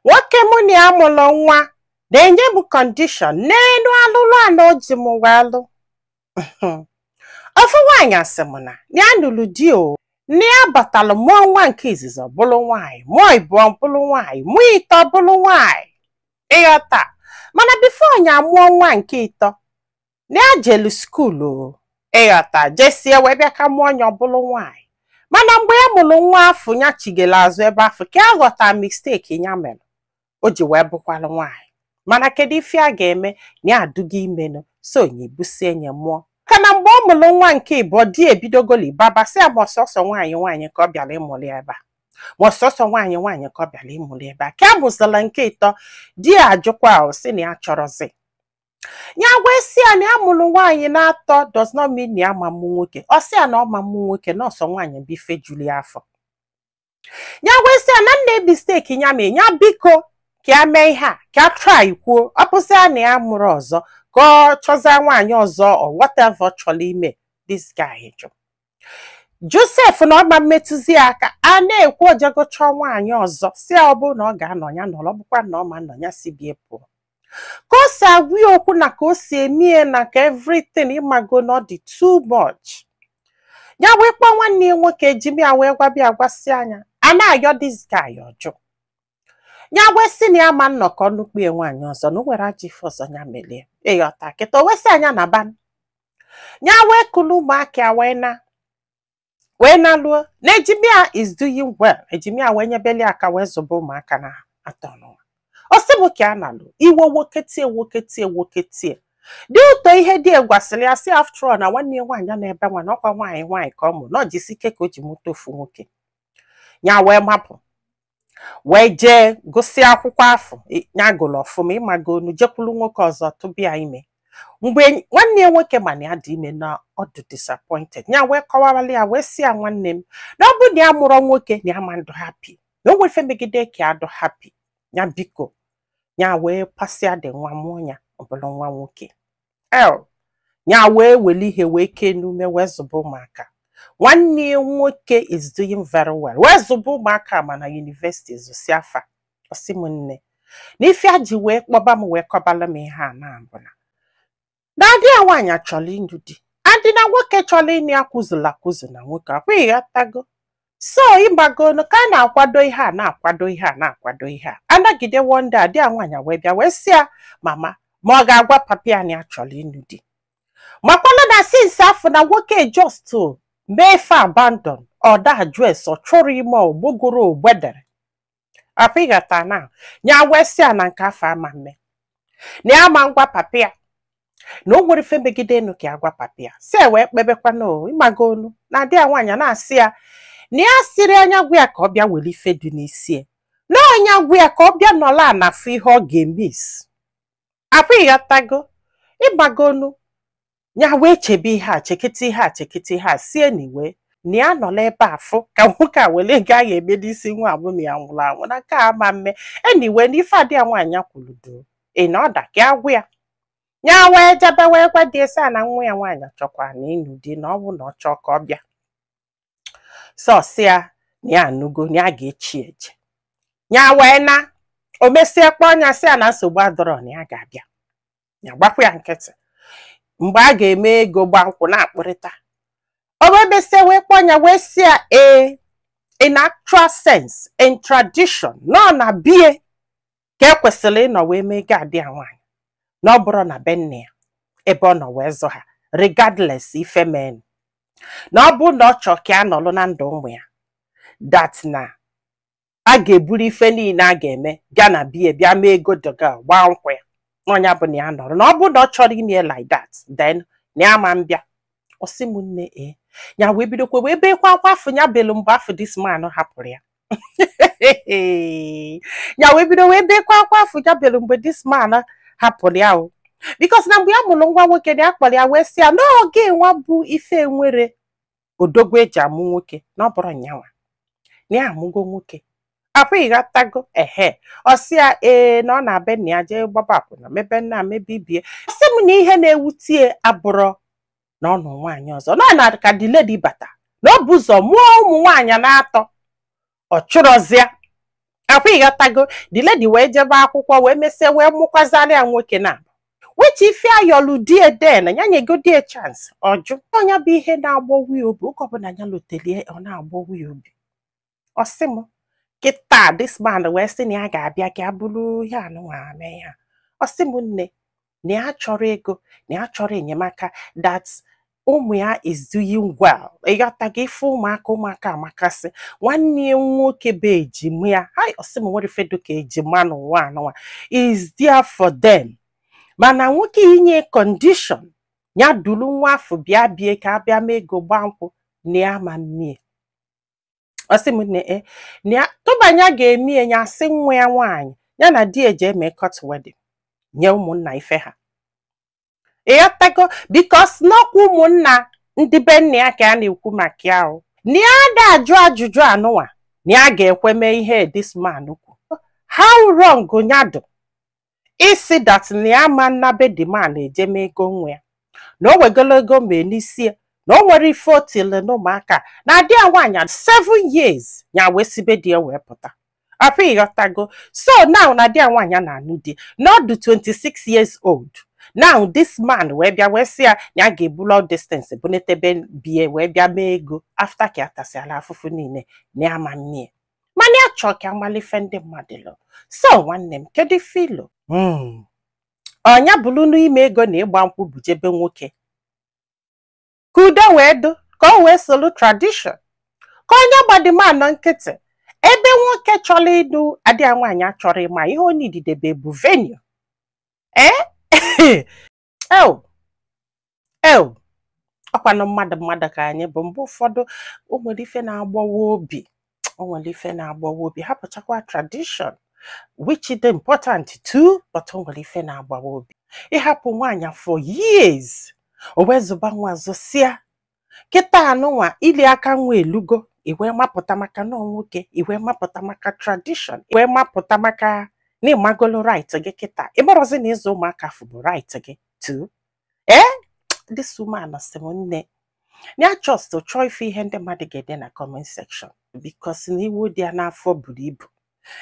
Nwoke mụ na ya mụrụ nwa na-enye m condition n'elu alụlụ ala o ji m wee lụ. Ofu nwaanyị asị m na ya nụrụ di o, na ya batalụ mụọ nwa nke izizi, ọ bụrụ nwaanyị, mụọ ịbụọ, bụrụ nwaanyị, mụọ ịtọ, bụrụ nwaanyị, ịghọta? Mana before ya mụọ nwa nke ịtọ, na ya jelu school o, ịghọta, jesie wee bịa ka mụọ ya, ọ bụrụ nwaanyị. Mana mgbe ya mụrụ nwa afọ, ya chigere azụ ebe afọ ka ya ghọta mistake ya mere o ji wee bụkwalụ nwaanyị. Mana kedu ife a ga-eme na ya adụgo imenụ so nye ebusie nye mụọ ka na mgbe ọ mụrụ nwa nke ịbụọ, di ebidogoli baba sị ya ma ọsọsọ nwaanyị nwaanyị ka ọ bịara ịmụrụ ya ebe a, ma ọsọsọ nwaanyị nwaanyị ka ọ bịara ịmụrụ ebe a. Ka a mụzala nke ịtọ, di ya ajụkwa o sị na ya chọrọzi ya. Wee sị ya na ya mụrụ nwaanyị na-atọ does not mean na ya ma mụ nwoke. Ọ sị ya na ọ ma mụ nwoke, na ọsọ nwaanyị bụ ife juru ya afọ. Ya wee sị ya na nna mistake ya mee ya, biko ka ya mee ihe a, ka a try kwuo, ọ bụzịa na ya mụrụ ọzọ, ka ọ chọzie nwaanyị ọzọ or whatever ọ chọrọ ime. This guy jụ Joseph na ọma mmetụzi ya aka. A na-ekwu ojego chọọ nwaanyị ọzọ, si ya ọ bụrụ na ọ ga-anọ, ya nọrọ, ọ bụkwa na ọ ma nọ, ya si bie pụọ. Ka o si agwa ya okwu na ka o si emie na ka everything, ịmago na ọ dị too much. Ya wee kpọọ nwanne ya nwoke ejimi ya wee gwabịa gwasị anya a na-ayọ this guy ọjụ. Ya wee sị na ya ma nnọkọ nnukwu ya nwaanyị ọzọ, na o nwere ajọ ife ọzọ ya melie, ịghọta? Kịta o wee sị anya na ban ya wee kulu ụmụaka ya wee na wee naluo na ejimia is doing well. Ejimia wee nyebeli aka wee zụba ụmụaka na atọ n'ụwa. Ọ sị m ka a na-alụ iwe nwoke tie, nwoke tie, nwoke tie dị ụtọ. Ihe dị gwasịrị ya sị after all na nwanne ya nwaanyị na-ebe nwa na ọkwa nwaanyị nwaanyị ka ọ mụrụ, na ọ jisi ike ka o ji mụta ofu nwoke. Ya wee mapụ wee jee gụsịa akwụkwọ afọ ya gụrụ ọfụma, ịmago onu, jekwulu nwoke ọzọ tụbịa ime. Mgbe nwanne ya nwoke mana ya dị ime, na ọ dị disappointed. Ya wee kọwarala ya wee sị ya, nwanne m, na ọ bụ na ya mụrụ nwoke na ya ma ndụ happy, na o nwere ife megide ka ya dụ happy. Ya biko, ya wee pasịa dị nwa mụọ ya, ọ bụrụ nwa nwoke el. Ya wee wele ihe wee kee n'ume wee zụba ụmụaka. Nwanne ya nwoke is doing very well, wee zụba ụmụaka ma na university zụsi afa. Ọsị m nne na ife a ji wee kpọba m wee kọbala m ihe a na bụ na na di ya nwaanyị achọrọ ịnụ di, adị na nwoke chọrọ ịnụ ya kwuzula akwụzu na nwoke akwa, ịghọtago? So ịgbagonu ka a na-akwado ihe a, na-akwado ihe a, na-akwado ihe a, anagide. One day di ya nwaanyị wee bịa wee sị ya mama ma ọ ga-agwa papa ya na ya chọrọ ịnụ di, makwala na since afọ na nwoke just mee ife abandon, ọ da ajụ ese, ọ chụrụ ime ogbogoro ogbedere papa, ịghọta? Na ya wee sị ya na nke afọ ama mme, na ya ma ngwa papa ya na o nwere ife megide enu ka ya gwa papa ya. Si ya wee kpebekwana o, ịmago onu na di ya nwaanyị na-asị ya na ya siri anya gwa ya ka ọ bịa were ife dị n'isi ya, na ọnya gwa ya ka ọ bịa nọla anafụ ihe ọ ga-emis akwa, ịghọtago? Ịgbagonu ya wee chebe ihe a, chekịta ihe a, chekịta ihe a, sie na iwe na ya nọla ebe a fụ ka nwoke a were ego a ga-eme n'isi nwa abụ na ya nwụrụ anwụ na nke a ama mme. Eniwe na ife adị ya nwaanyị kwuru do ị na ọda ka ya gwa ya. Ya wee jebe wee gwa di esi a na nwa ya nwaanyị chọkwa na ịnụ di, na ọ bụ na ọ chọọ ka ọ bịa sọsị ya na ya anụgo, na ya ga-echi eche. Ya wee na o mesie kpọọ ya, sị ya na nsogbu adọrọ, na ya ga-abịa. Ya gbakwa ya nkịtị. Mgbe a ga-eme ego gba nkwụ na-akpụrịta, o wee mesie wee kpọọ ya wee sị ya ee, in actual sense, in tradition, nọ na bie ka ekwesịrị ịnọ wee mee ego adị ya nwaanyị, na ọ bụrụ na be nne ya ebe ọ nọ wee zụ ha, regardless ife men, na ọ bụrụ na ọ chọọ ka a nọrọ na ndụ ụmụ ya, that na a ga-eburu ife niile a ga-eme bịa na bie bịa mee ego doga gbaa nkwụ ya n'ọnya bụ na ya nọrọ, na ọ bụrụ na ọ chọrọ ime like that, then na ya ma mbịa. Ọsị m nne, ee, ya wee bidokwa wee beekwa akwa afọ ya belu mgbe afọ this man hapụrụ ya. Ya wee bido wee beekwa akwa afọ ya belu mgbe this man hapụrụ ya o, because na mgbe ya mụrụ nwa nwoke na ya kpọrọ ya wee sị ya n'oge nwa bụ ife nwere odogwu eji amụ nwoke, na ọ bụrụ nyanwa na ya amụgo nwoke akwa, ịghọtago? Ehe, ọ sị ya ee, na ọ na-abịa nna ya jee gbaba akwụna mebe nna mebe ibie. Sị m na ihe na-ewutie abụrọ na ọ nụ nwaanyị ọzọ, na ọ na ka the lady bata na ọ bụ ụzọ mụọ ụmụ nwaanyị na-atọ, ọ chụrọzịa. Akwa ịghọtago? The lady wee jebe akwụkwọ, wee mesie, wee mụkwazara ya nwoke na which ife ayọlụ die den ya nyego die chance ọjụ. Ọnya bụ ihe na-agbọwa ya obi. Oge ọbụla ya lotelie, ọ na-agbọwa ya obi. Ọ sị m kịta this man wee sị na ya ga-abịa ka ya bụrụ ihe anụnwa mee ya. Ọ sị m nne, na ya chọrọ ego, na ya chọrọ enyemaka, that ụmụ ya is doing well. Ịghọtago? Ife ụmụaka, ụmụaka amakasị. Nwanne ya nwoke bụ ejima ya. Hai, ọ sị m nwere ife dịka ejima n'ụwa anụnwa is there for them. Mana nwoke inye condition ya duru nwa afọ bịa bie ka abịa mee ego gbaa nkwụ na ya ma mmie. Ọ sị m nne, e na ya tụbanya ga-eme ya, asị nwa ya nwaanyị ya na di eje eme court wedding, nye ụmụnna ife ha. Ịghọtago? Because n'ọkwa ụmụnna ndị be nna ya ka a na-ekwu maka ya o na ya ada ajụ ajụjụ anụnwa na ya ga-ekwe mee ihe this man kwu. How wrong nyadụ isi that na ya ma nna be the man eje mee ego nwa ya, na o wegolo ego mee n'isi ya, na o nwere ife o tile n'ụmụaka na adị ya nwaanyị 7 years ya wee sibe di ya wee pụta. Afọ ịghọtago? So now na di ya nwaanyị na-anụ di n'ọdụ 26 years old now. This man wee bịa wee sị ya na ya ga-ebu long distance bunetebe bie wee bịa mee ego after ka ya tasịala afụfụ niile, na ya ma mmie. Mana ya chọọ ka amalife ndị mmadụ lụ. So nwanne m, kedu ife ilo ọnya bụrụ n'ime ego na ịgba nkwụ bujebe nwoke ka udo wee do, ka o wee solu tradition, ka onye gbadimanọ nkịtị ebe nwoke chọrọ ịnụ adịghị nwaanyị achọrọ ịma ihe onye ididebe bụ venue? Ee, eo eo, ọkwanụ mmadụ mmadụ ka anyị bụ. Mgbe ụfọdụ o nwere ife na-agbawa obi, o nwere ife na-agbawa obi. Hapụchakwa tradition, which is important too, but o nwere ife na-agbawa obi ịhapụ nwaanyị for years, o wee zụba nwa zụsịa. Kịta anụnwa ili aka nwa elugo, iwee mapụta maka nọọ nwoke, iwee mapụta maka tradition, iwee mapụta maka na ịmagolo right gị. Kịta ịmarọzi na ịzụ ụmụaka fụ bụ right gị too. Ee, this woman sị m nne, ya just chọọ ife ihe ndị mmadụ ga-ede na comment section, because na iwu dị ya n'afọ buru ibu.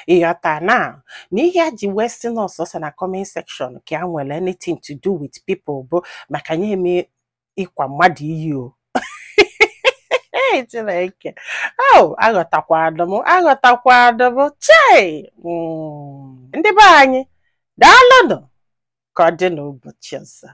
Ịghọta na na ihe a ji wee sị na ọsọsọ na comment section ka a nwere anything to do with people bụ maka ya eme ịkwa mmadụ iyi o. Hey, Chineke, oh, aghọtakwadụ m, aghọtakwadụ m. Chei, ndị be anyị, daalụnụ. Ka ọ dị n'ụbọchị ọzọ.